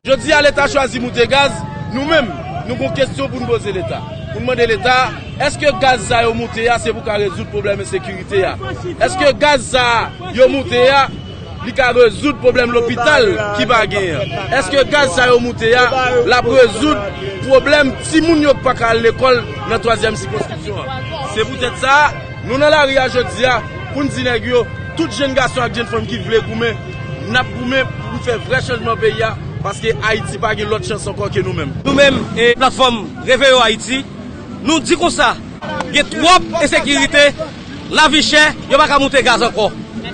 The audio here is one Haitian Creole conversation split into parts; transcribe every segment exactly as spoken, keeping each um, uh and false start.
Jodi a, Leta chwazi moute gaz, nou menm, nou gon kesyon pou n poze Leta. Pou n mande Leta, èske gaz sa yo moute a, se pou ka rezoud pwoblèm ensekirite a? Èske gaz sa yo moute a, li ka rezoud pwoblèm lopital ki pa genyen? Èske gaz sa yo moute a, l ap rezoud pwoblèm timoun yo k pa ka al lekòl nan twazyèm sikonskripsyon an? Se poutèt sa, nou nan lari a jodi a, pou n di nèg yo, tout jèn gason ak jèn fanm ki vle goumen, n ap goumen pou n fè vrè chanjman peyi a, paske Ayiti pa gen lòt chans ankò ke nou menm. Nou menm, e, platfòm Reveyo Ayiti, nou di konsa, gen twòp ensekirite, lavi chè, yo pa ka moute gaz ankò.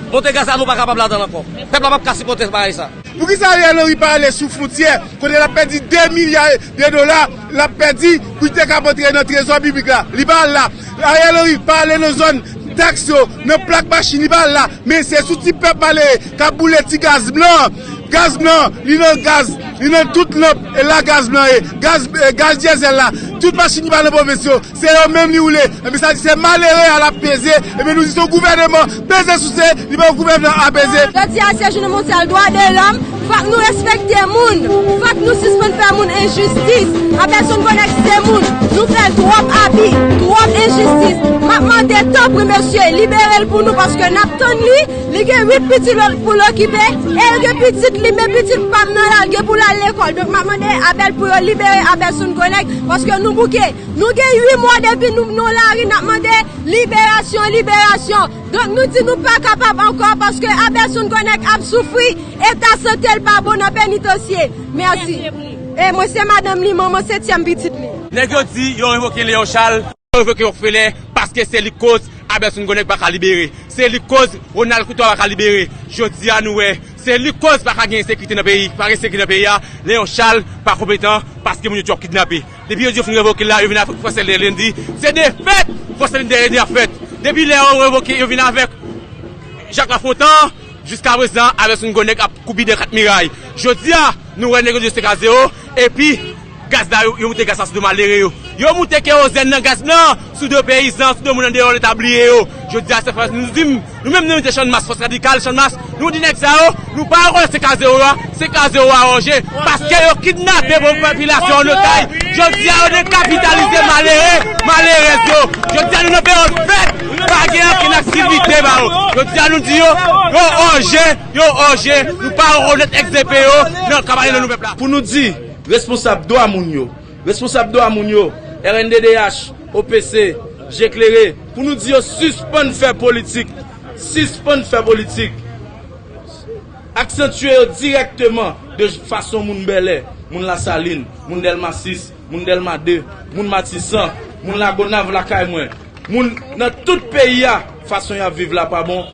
Moute gaz la, nou pa kapab ladan l ankò. Pèp la p ap ka sipòte bagay sa. Poukisa Ariel Henry pa ale sou fwontyè, kote l ap pèdi de milya de dola, l ap pèdi pou l te kab antre nan trezò piblik la? Li pa al la. Ariel Henry pa ale nan zòn taks yo, nan plak machin, li pa al la. Men se sou ti pèp malere k ap boule ti gaz blan. Gaz blan, li nan gaz, li nan tout lanp, e la gaz blan ye. Gaz, e, gaz dyezèl la, tout machin ki pa nan pwovens yo, se yo menm li woule. Ebyen, sa di se malere a l ap peze. Ebyen, nou di se yon gouvèneman peze souse, li pa yon gouvèneman apeze. Jodi a, se jounen mondyal dwa de lòm. Fòk nou respekte moun. Fòk nou sispann fè moun enjistis. Abelson Gonèg se moun. Nou fè l twòp abi, twòp enjistis. M ap mande, tanpri, mesye, libere l pou nou, paske n ap tann li. Li gen uit pitit l pou l okipe, e l gen pitit li, men pitit pa m nan la, l gen pou l al lekòl. Donk, m ap mande Abel pou yo libere Abelson Gonèg, paske nou bouke. Nou gen uit mwa depi nou, nou lari, n ap mande liberasyon, liberasyon. Donk, nou di nou pa kapab ankò, paske Abelson Gonèg ap soufri, eta sante l pa bon nan penitansye. Mèsi. E mwen se madanm li, manman setyèm pitit li. Nèg yo di yo revoke Léon Charles, yo revoke Rockefeller, paske se li k koz Abelson Gonèg pa ka libere. Se li k koz Ronald Couthon pa ka libere. Jodi a nou wè, se li k koz pa ka gen ensekirite nan peyi, pa gen ensekirite nan peyi a. Léon Charles pa konpetan paske moun yo twò kidnape. Depi yo di yo fin revoke l la, yo vin avèk Fwòs Lendè Lendi. Se defèt Fwòs Lendè Lendi ap fèt. Depi lè yo revoke, yo vin avèk Jacques Lafontant, jiska prezan, Abelson Gonèg ap koubi de kat miray. Jodi a, nou wè nèg yo di yo se ka zewo, epi gaz la, yo, yo moute gaz la sou do malere yo. Yo moute kewozèn nan gaz blan sou do peyizan, sou do moun andeyò, Leta bliye yo. Jodi a, se fòs nou di m, nou menm nou te Channmas, Fòs Radikal Channmas, nou di nèg sa yo, nou pa rekonèt se ka zewo a, se ka zewo a wòje, paske yo kidnape popilasyon an otaj. Jodi a, yo dekapitalize malere, malerèz yo. Jodi a, nou nan peryòd fèt, pa gen okenn aktivite ba yo. Jodi a, nou di yo, yo wòje, yo wòje, nou pa rekonèt X D P yo nan kanpay nan nou pèp la. Pou nou di, responsab dwa moun yo, responsab dwa moun yo, R N D D H, O P C, Je Klere, pou nou di yo sispann fè politik, sispann fè politik. Aksantye yo dirèkteman de fason moun Bèlè, moun Lasalin, moun Dèlma sis, moun Dèlma de, moun Matisan, moun Lagonav lakay mwen, moun nan tout peyi a, fason y ap viv la pa bon.